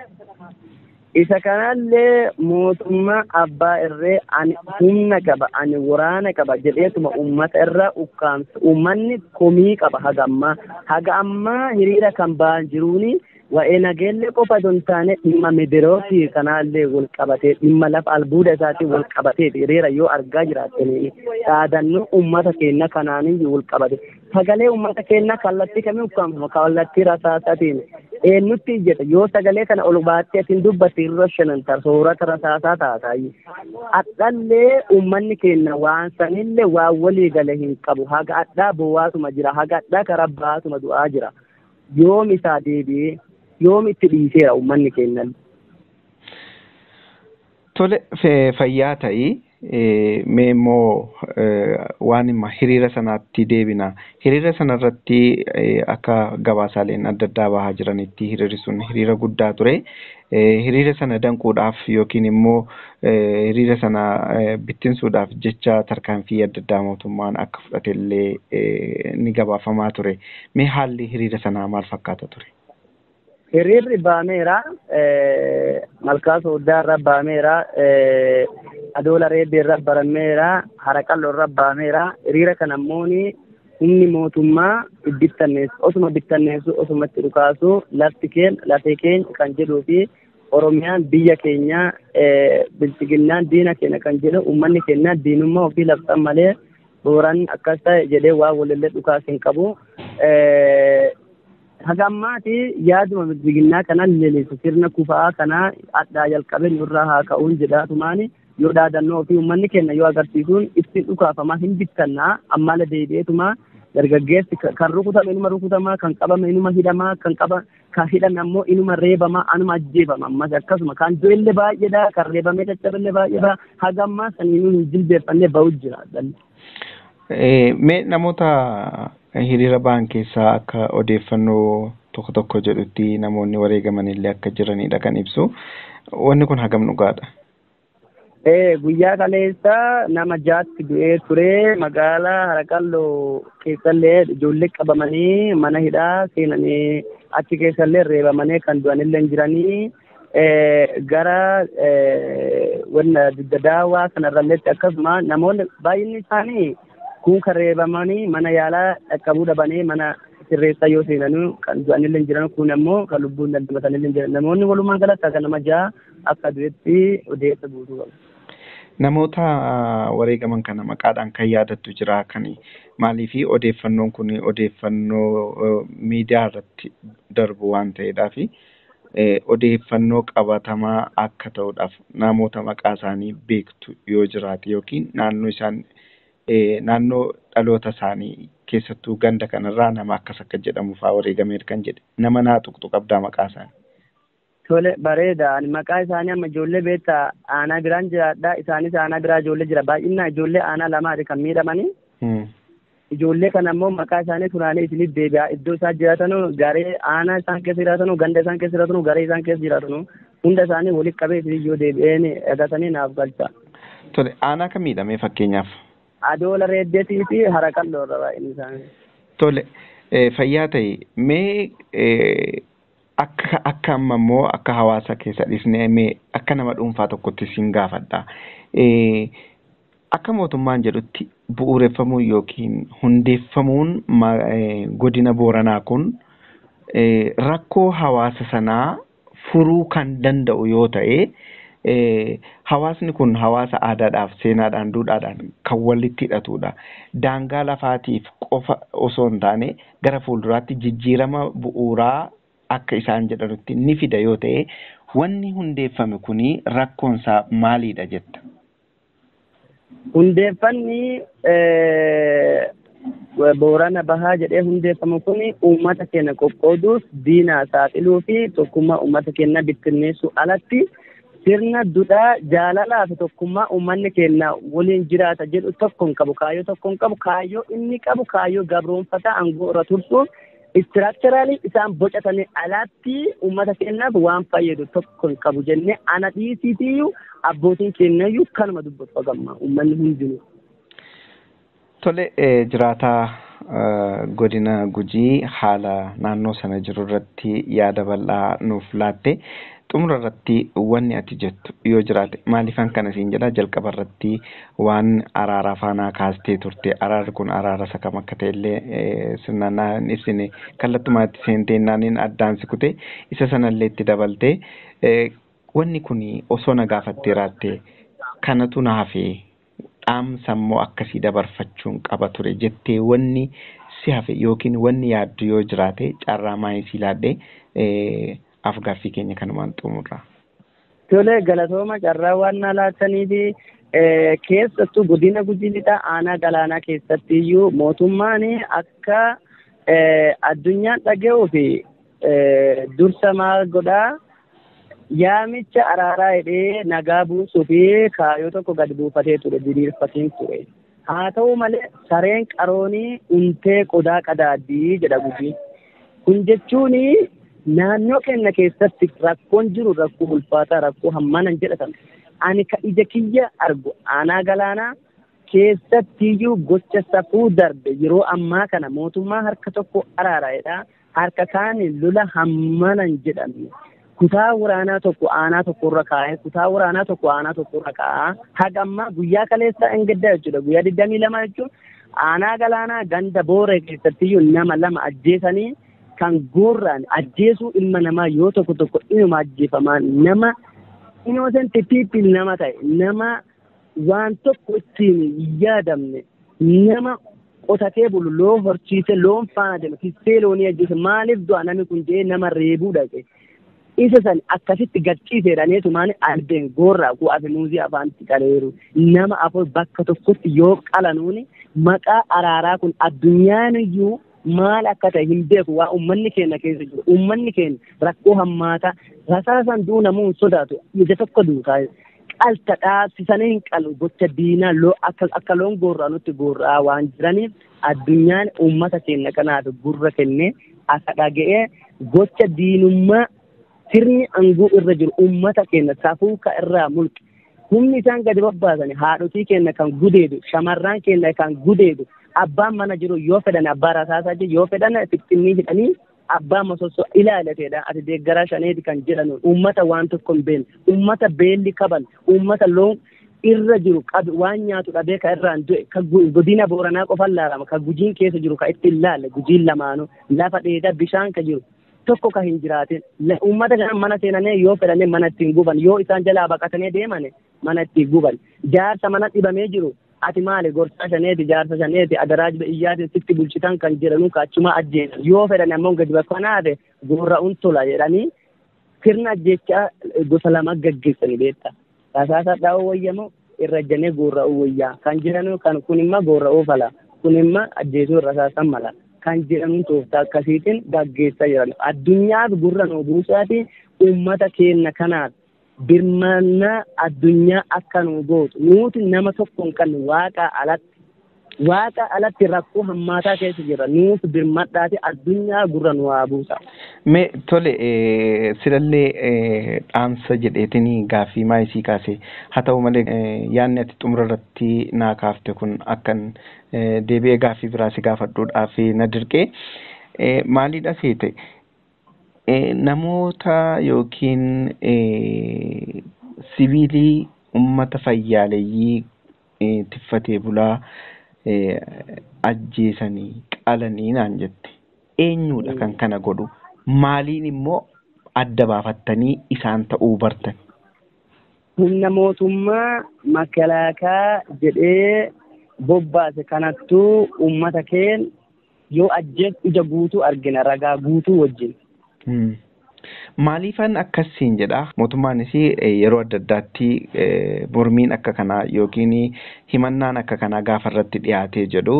Speaker 5: Isa kanallee mootummaa abbaa irree ani humna qaba, ani waraana qaba jedheetuma uummata irraa ukkaamsa. Uummanni komii qaba haga ammaa. Haga ammaa hiriira kan ba'an jiruuni waa'ee nageellee qofa osoo hin taane dhimma midirootii kanaallee wal qabatee dhimma lafa albuuda isaatiin wal qabatee hiriira yoo argaa jiraattanii dhaadannoo uummata keenya kanaaniyyuu wal qabate. Sagalee uummata keenya kallattii kamiin ukkaamfama? Kallattii rasaasaatiin. Eenyutti iyyata? Yoo sagalee kana ol baattee atiin dubbatte irra shananta soorata rasaasaa taataayi. Hadhallee uummanni keenya waan sanillee waan walii gale hin qabu. Haga hadhaa boo'aatuma jira. Haga hadhaa karaa baatuma du'aa jira. Yoom isaa deebi'ee yoom itti dhiiseera uummanni keenya.
Speaker 6: Tole, fayyaa ta'i. Mee immoo waan dhimma hiriira sanaatti deebina. Hiriira sanarratti akka gabaasaaleen adda addaa bahaa jiranitti hiriirri sun hiriira guddaa ture. Hiriira sana danquudhaaf yookiin immoo hiriira sana bittinsuudhaaf jecha tarkaanfii adda addaa mootummaan akka fudhatellee ni gabaafamaa ture. Mee haalli hiriira sanaa maal fakkaata ture?
Speaker 5: Hiriirri baameera, Malkaa Sooddaa irra baameera, Adoola Reeddee irra barameera, Haraqalloo irra baameera. Hiriira kana immoo Humni mootummaa bittanneessu osuma bittanneessu osumatti dhukaasu lafti keenya lafee keenya kan jedhuu fi Oromiyaan biyya keenya bilchiginnaan diina keenya kan jedhu uummanni keenya diinummaa ofii labsan malee Booran akkas ta'e jedhee waa walillee dhukaas hin qabu. Haga ammaati yaaduma bilchiginnaa kana lelisu sirna kufaa kana addaa jalqabee nurraa haa ka'uun jedhaatumaani yoo dhaadannoo ofii uummanni keenya yoo agarsiisuun ittiin dhukaafamaa hin bittannaa ammaala deebi'eetumaa dargaggeessi kan rukutame inuma rukutamaa kan qabame inuma hidhamaa kan qaba kan hidhame ammoo inuma reebamaa anuma ajjeefama ammas akkasuma kan du'ellee baay'eedha kan reebamee caccabellee baay'eedha haga ammaa saniinuu hin jilbeeffannee ba'u jira.
Speaker 6: Mee namoota hiriira ba'an keessaa akka odeeffannoo tokko tokko jedhutti namoonni wareegaman illee akka jiranidha kan ibsu. Wanni kun hagam dhugaadha?
Speaker 5: Guyyaa kaleessa nama 6 du'ee ture magaalaa Haraqalloo keessallee ijoollee qabamanii mana hidhaa seenanii achi keessallee reebamanii kan du'anillee hin jiranii gara wanna didda kanarralleetti akkasuma namoonni baay'inni isaanii kun kan reebamanii mana yaalaa dhaqqabuu dhabanii mana sirreessaa yoo seenanii kan du'anillee hin jiran kun ammoo kan lubbuun dandamatanillee hin jiran namoonni walumaa galatti akka nama 6 akka du'etti odeessa guutuu qabu.
Speaker 6: Namoota wareegaman kana maqaadhaan kan yaadattu jira kan maaliif odeeffannoon kun odeeffannoo miidiyaa irratti darbu waan ta'eedhaaf odeeffannoo qabatamaa akka ta'uudhaaf namoota maqaa isaanii beektu yoo jiraate yookiin naannoo isaan naannoo dhaloota isaanii keessattuu ganda kanarraa nama akkas akka jedhamu fa'aa wareegameera kan jedhe nama naa tuqxu qabdaa maqaa isaanii.
Speaker 5: Tole bareeda ani maqaa isaanii amma ijoollee beektaa aanaa biraan jiraadha isaanis aanaa biraa ijoollee jira baay'inaan ijoollee aanaa lamaati kan miidhamanii. Ijoollee kana ammoo maqaa isaanii funaanee isiniif deebi'a iddoo isaan jiraatanu garee aanaa isaan keessa jiraatanu ganda isaan keessa jiraatanu garee isaan keessa jiraatanu hunda isaanii walitti qabee isiniif yoo deebi'een eegatanii naaf galcha.
Speaker 6: Tole aanaa kam miidhamee fakkeenyaaf?
Speaker 5: Adoola Reeddeetii fi Haraqalloo irra baay'inni isaanii.
Speaker 6: Tole fayyaa ta'e mee akka akka amma immoo akka hawaasa keessa dhiisnee mee akka nama dhuunfaa tokkotti siin gaafadha. Akka mootummaan jedhutti bu'uureffamuun yookiin hundeeffamuun godina Booranaa kun rakkoo hawaasa sanaa furuu kan danda'u yoo ta'e hawaasni kun hawaasa aadaadhaaf seenaadhaan duudhaadhaan kan walitti hidhatudha. Daangaa lafaatiif qofa osoo hin taane gara fuulduraatti jijjiirama bu'uuraa akka isaan jedhanutti ni fida yoo ta'e wanni hundeeffame kuni rakkoonsaa maaliidha jetta?
Speaker 5: Hundeeffanni Boorana Bahaa jedhee hundeeffamu kun uummata keenya qoqqooduuf diinaa saaxiluu fi tokkummaa uummata keenya bittinneessuu alatti sirna duudhaa jaalalaa fi tokkummaa uummanni keenya waliin jiraata jedhu tokko hin qabu kaayyoo tokko hin qabu kaayyoo inni qabu kaayyoo gabroonfataa aangoo irra tursuuf istiraakcharaali isaan bocatanii alatti uummata keenyaaf waan fayyadu tokko hin qabu jennee ana dhiisiitiyyuu abbootiin keenyayyuu kanuma dubbatu hagamma uummanni hundinuu.
Speaker 6: Tole jiraataa godina Gujii haala naannoo sana jiru irratti yaada bal'aa nuuf laatte xumura irratti wanni ati jettu yoo jiraate maaliifan kana siin jedha jalqaba irratti waan araaraa faanaa kaastee turte araarri kun araara isa kam akka ta'ellee sirnaan naan ibsine kallattumaatti seentee naaniin addaan si kute isa sanallee itti dabalte wanni kun osoo na gaafattee raatte kanatu na hafe dhaamsa immoo akkasii dabarfachuun qaba ture jettee wanni si hafe yookiin wanni yaaddu yoo jiraate carraa maayisii laadhee afgaaffii keenya kanumaan xumurra.
Speaker 5: Tole galatooma carraa waan na laattanii fi keessattuu godina Gujii lixaa aanaa galaanaa keessatti iyyuu mootummaan akka addunyaan dhaga'uu fi dursa maal godhaa yaamicha araaraa jedhee nagaa buusuu fi kaayyoo tokko gad buufatee ture diriirfateen ture. Haa ta'u malee sareen qaroonii untee qodaa qadaaddii jedha Gujiin. Kun jechuun naannoo keenya keessatti rakkoon jiru rakkoo ulfaataa rakkoo hammana hin jedhatamne. Ani ka ija kiyya argu aanaa galaanaa keessattiyyuu gocha safuu darbe yeroo ammaa kana mootummaa harka tokko araaraa'edha. Harka kaaniin lola hammana hin jedhamne. Kutaa waraanaa tokko aanaa tokkorra kaa'ee, kutaa waraanaa tokko aanaa tokkorra kaa'aa, haga ammaa guyyaa kaleessaa hin gaddaa jechuudha. Guyyaa 22 jechuun aanaa Galaanaa ganda Booree keessattiyyuu nama 2 ajjeesanii kan gorraan ajjeesuu ilma namaa yoo tokko tokko inuma ajjeefamaa nama innocent people nama ta'e, nama waan tokko ittiin hin yaadamne, nama qotatee bulu, loon horsiise, loon faana deema, tissee loonii ajjeese, maaliif du'a namni kun jedhee nama reebuu dhaqe. Isa san akkasitti gadhiiseedhaneetumaan albeen gorraa ku'aa fi muuzii afaanitti qaleeru. Nama 4 bakka tokkotti yoo qalanuuni maqaa araaraa kun addunyaan iyyuu maal akka ta'e hin beeku. Waa uummanni keenya keessa jiru. Uummanni keenya rakkoo hammaataa rasaasan du'u namuu hin sodaatu. Ija tokko duutaa qalta dhaabsisanii hin qalu. Gocha diinaa akka loon gorraa nutti gorraa waan jiraniif addunyaan uummata keenya kanaaf gurra kennee akka dhaga'ee gocha diinummaa sirni aangoo irra jiru uummata keenya safuu ka irraa mulqe. Humni isaan gadi babbaasan haadhotii keenya kan gudeedu, shamarran keenya kan gudeedu, abbaan mana jiru yoo fedhan abbaa rasaasaa jiru, yoo fedhan fixxinnii hidhanii abbaa masoosoo ilaalateedha. Ati deeggaraa shaneeti kan jedhanu uummata waan tokko hin beekne, uummata beelli qaban, uummata loon irra jiru qabi waan nyaatu dhabee ka irraan du'e, ka godina Booranaa qofan laalama, ka Gujiin keessa jiru ka ittiin laalle, Gujiin lamaanuu lafa dheedaa bishaan ka jiru tokko ka hin jiraatin. Uummata kana mana seenanii yoo fedhanii mana ittiin guban, yoo isaan jalaa baqatanii deemane mana ittiin guban. Jaarsa mana dhibamee jiru ati maali gorsaa shaneeti, jaarsa shaneeti, adaraa iyyaatiin sitti bulchitan kan jedhanu ka achuma ajjeesan. Yoo fedhan ammoo gadi bakkanaate gorra'uun tola jedhanii sirna ajjeechaa gosa lama gaggeessanii beekta. Rasaasa dha'uu wayyamoo irra ejjanii gorra'uu wayyaa kan jedhanu kan kun immoo gorra'uu fala, kun immoo ajjeesuu rasaasan mala kan jedhamu tooftaa akkasiitiin gaggeessaa jiran. Addunyaaf gurra nu buusaati uummata keenya kanaaf birmannaa addunyaa akka nu gootu. Nuti nama tokko hin qabne waaqa alatti. Waaqa alatti rakkoo hammaataa keessa jira. Nuuf birmadhaati addunyaa gurra nu haa buusa.
Speaker 6: Mee tole, silallee dhaamsa jedheetiin gaaffii maayisii kaase. Haa ta'u malee yaadni ati xumura irratti naa kaafte kun akkan deebi'ee gaaffii biraa si gaafadhuudhaaf na dirqee. Maaliidha seete? Namoota yookiin sibiilii uummata fayyaaleeyyii tiffatee bulaa ajjeesanii qalanii naan jette. Eenyuudha kan kana godhu? Maaliin immoo adda baafattanii isaan ta'uu bartan?
Speaker 5: Humna mootummaa makalaakaa jedhee bobbaase kanattuu uummata keenya yoo ajjeesu ija guutuu argina, ragaa guutuu wajjin.
Speaker 6: Maaliifan akkasiin jedha? Mootummaanis yeroo adda addaatti mormiin akka kanaa yookiin himannaan akka kanaa gaafa irratti dhiyaatee jedhu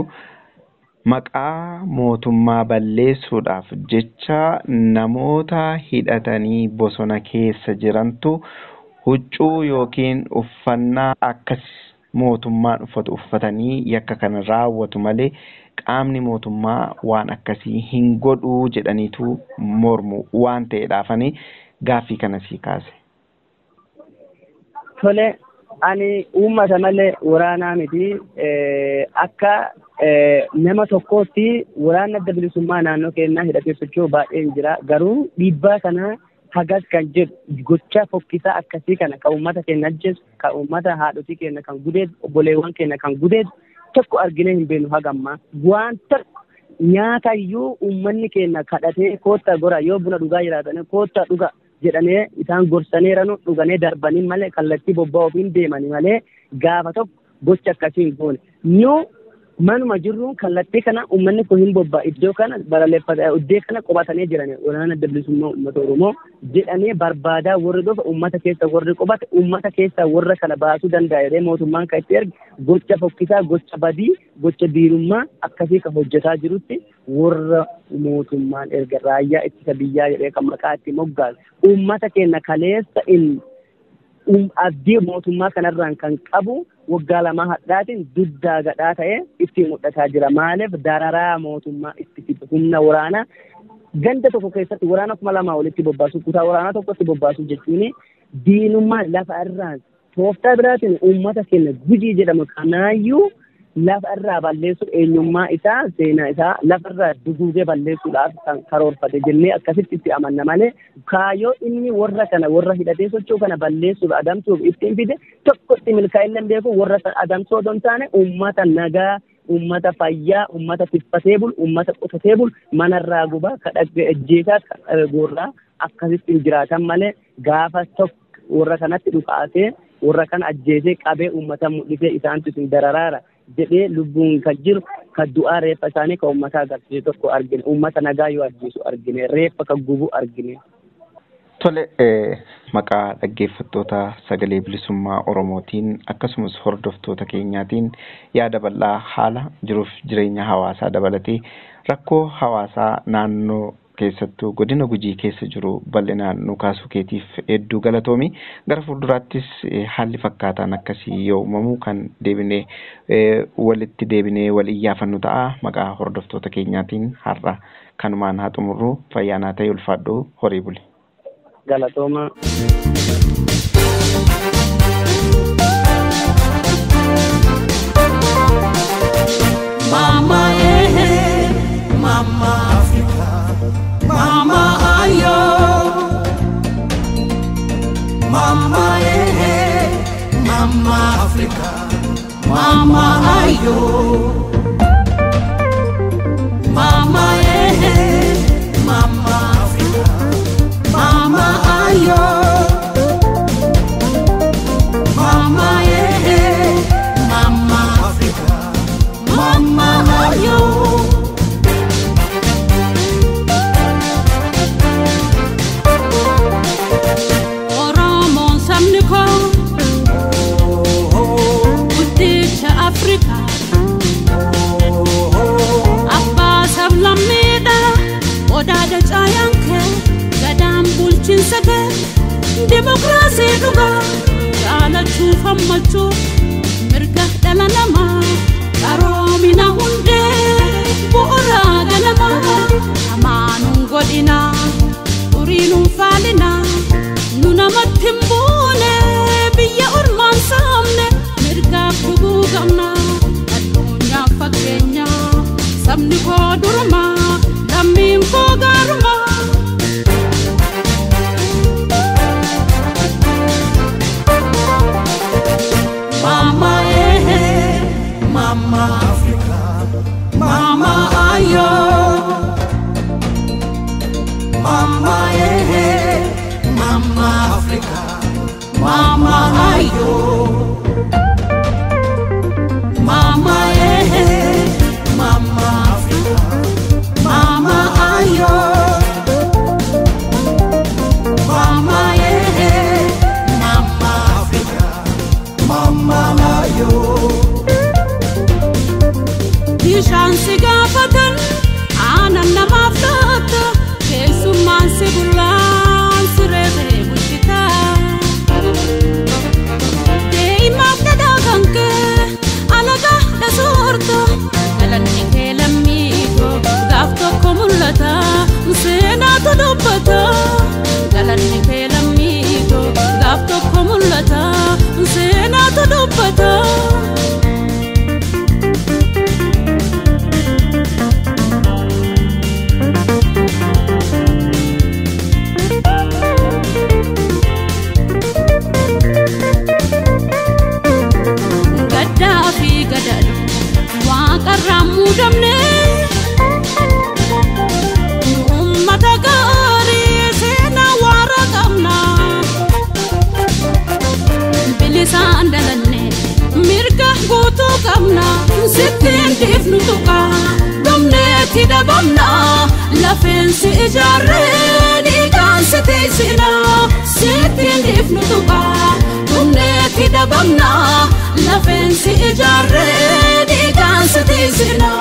Speaker 6: maqaa mootummaa balleessuudhaaf jecha namoota hidhatanii bosona keessa jirantu huccuu yookiin uffannaa akkas mootummaan uffatu uffatanii yakka kana raawwatu malee qaamni mootummaa waan akkasii hin godhuu jedhaniitu mormu waan ta'eedhaafani gaaffii kana sii kaase.
Speaker 5: Tole, ani uummata malee waraanaa miti. Akka nama tokkootti waraanni adda bilisummaa naannoo keenyaa hidhatee socho'u baay'een jira. Garuu dhiibbaa kana hagas kan jedhu gocha fokkisaa akkasii kana kan uummata keenya ajjeesu, kan uummata haadhotii keenya kan gudeedu, obboleewwan keenya kan gudeedu tokko arginee hin beeknu haga ammaa. Waan tokko nyaata iyyuu uummanni keenya kadhatee koottaa gora yoo buna dhugaa jiraatanii koottaa dhuga jedhanii isaan gorsaneeranu dhuganii darbanii malee kallattii bobba'uuf hin deemanii malee gaafa tokko gocha akkasii hin goone. Nu manuma jirruun kallattii kana uummanni kun hin bobba'a iddoo kana balaleeffata iddoo kana qubatanii jiran waraana adda bilisummaa uummata Oromoo jedhanii barbaadaa warri dhufa uummata keessa warri qubate uummata keessa warra kana baasuu danda'a jedhee mootummaan kan itti erge gocha fokkisaa, gocha badii, gocha diinummaa akkasii kan hojjetaa jirutti warra mootummaan erga raayyaa ittisa biyyaa jedhee kan maqaa itti moggaase uummata keenya kaleessa inni abdii mootummaa kanarraan kan qabu waggaa lama hadhaatiin duddaa gadhaa ta'ee itti mul'ataa jira. Maaliif dararaa mootummaa itti fidu humna waraanaa ganda tokko keessatti waraana 2000 walitti bobbaasu, kutaa waraanaa tokkotti bobbaasu jechuun diinummaa lafa irraan tooftaa biraatiin uummata keenya Gujii jedhamu kanaayyuu Lafa irraa balleessuuf eenyummaa isaa seenaa isaa lafa irraa duguugee balleessuudhaaf kan karoorfate jennee akkasitti itti amanna malee kaayyoo inni warra kana warra hidhatee socho'u kana balleessuuf adamsuuf ittiin fide tokkotti milkaa'inni hin beeku. Warra adamsoo otoo hin taane uummata nagaa, uummata fayyaa, uummata tiffatee bulu, uummata qotatee bulu manarraa gubaa kadhagge ajjeesaa goorraa akkasitti jiraatan malee gaafa tokko warra kanatti dhukaasee warra kana ajjeesee qabee uummata mul'isee isaantu isin dararaara jedhee lubbuun kan jiru kan du'aa reeffa isaanii kan uummataa agarsiisu tokko argine. Uummata nagaa yoo ajjeesu argine, reeffa kan gubu argine.
Speaker 6: Tole, maqaa dhaggeeffattoota Sagalee Bilisummaa Oromootiin akkasumas hordoftoota keenyaatiin yaada bal'aa haala jiruuf jireenya hawaasaa dabalatee rakkoo hawaasaa naannoo keessattuu godina Gujii keessa jiru bal'inaan nu kaasuu keetiif hedduu galatoomi. Gara fuulduraattis haalli fakkaataan akkasii yoo uumamu kan deebinee walitti deebinee wal iyyaafannu ta'a. Maqaa hordoftoota keenyaatiin har'a kanumaan haa xumurru. Fayyaa ta'e, ulfaadhu, horii buli.
Speaker 5: Galatooma.
Speaker 7: Mama eh, Mama Africa, Mama ayo. Mama eh, Mama Africa, Mama ayo. Mama eh, Mama Africa, Mama ayo. Mama eh, Mama Africa, Mama ayo.
Speaker 8: Oromoon sabni koo guddicha Afrikaa abbaa sablammiidha. Odaadha caayaan kee, gadaan bulchiinsa kee dimokiraasii dhugaa jaalachuuf hammachuu mirga dhala namaa qaroomina hundee bu'uuraa ganamaa. Hamaanuun godhinaa, xuriinuun faalinaa, nu namatti hin buune, biyya ormaan saamne, mirgaaf dhuguu qabna. Addunyaaf fakkeenya sabni koo durumaa, lammiin koo gaarumaa.
Speaker 7: Mama eh, Mama Africa, Mama ayo. Mama eh, Mama Africa, Mama ayo. Mama eh, Mama Africa, Mama ayo. Mama eh, Mama Africa, Mama ayo.
Speaker 8: Bishaan si gaafatan aannan namaaf laatta, keessummaan si bullaan si reebee bulchita. Dee'imaaf dhadhaa kan kee alagaa dhasoorta, galanni kee lammii koo gaaf tokko mul'ata, seenaatu dubbata. Galanni kee lammii koo gaaf tokko mul'ata, seenaatu dubbata. Gaddaa fi gadadhu waaqarraa muudamne, uummata gaarii seenaa waara qabna. Bilisaan dhalanne, mirga guutuu qabna, sittiin dhiifnu tuqa dhumneetti dhabamna. Lafeensi ijaarree dhiigaan si teessina, sittiin dhiifnu tuqa dhumneetti dhabamna. Lafeensi ijaarree dhiigaan si teessina.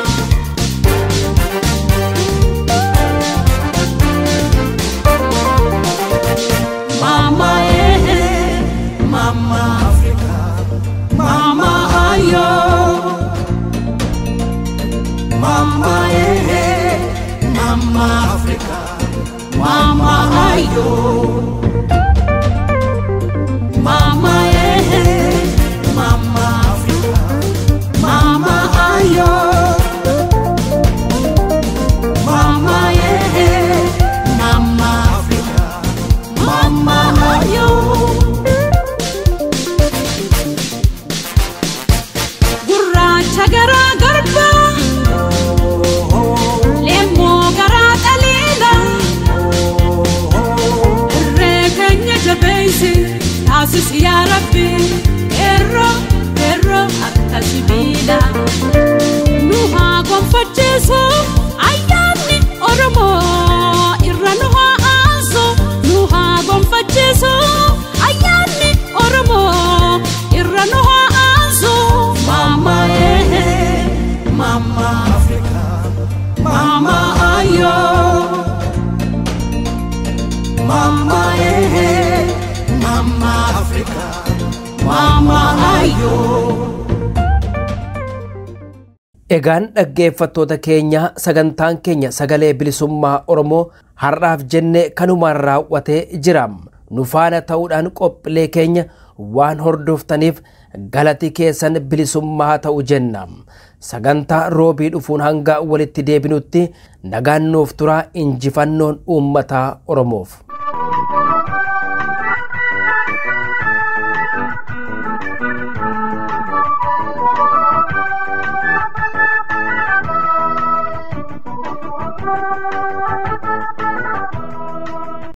Speaker 7: Mama eh, Mama Africa, Mama ayo. Mama eh, Mama Africa, Mama ayo. Mama eh, Mama Africa, Mama
Speaker 2: Egaan dhaggeeffattoota keenya, sagantaan keenya Sagalee Bilisummaa Oromoo har'aaf jenne kanumaan raawwatee jira. Nu faana ta'uudhaan qophiilee keenya waan hordoftaniif galati keessan bilisummaa ta'u jenna. Sagantaa roobii dhufuun hanga walitti deebinutti nagaan nuuf turaa. Injifannoon uummata Oromoof.